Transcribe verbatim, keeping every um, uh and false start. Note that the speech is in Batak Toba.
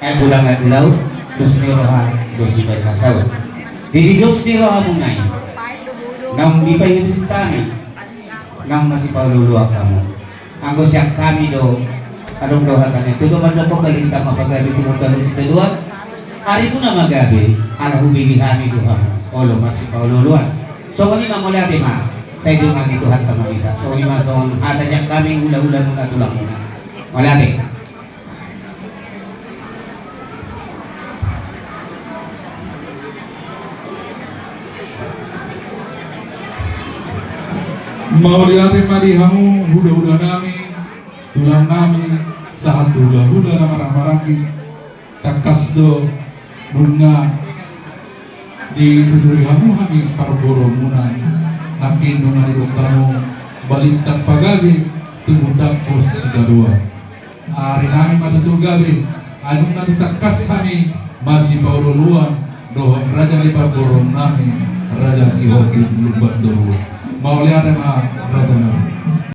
Ai godang aek laut, dos ni roha, dos ni baen na saut. Jadi dos ni rohamuna i naung dipaihut hami, naung masipaolooloan hamu. Anggo sian hami do, adong do hata ni tudo mandok, balintang ma pagabe, tumundalhon sitadoan. Arimuna ma gabe, ala hubege hami do hamu olo masipaolooloan. Songon i ma, mauliate ma. Sai dongani Tuhanta ma hita. Songon i ma songon hata sian hami hulahulamuna, tulangmuna. Mauliate. Mauliate ma di hamu hulahulanami, tulangnami, sahat tu hulahula na marhahamaranggi. Tangkas do nunga dituturi hamu hami parboruonmuna. Nangkin nunga didok hamu balintang pagabe, tumundalhon sitadoan. Arinami ma tutu gabe, ai nunga tangkas hami masipaolooloan dohot raja ni parboruonnami, Raja Sihombing Lumban Toruan. Mauliate ma.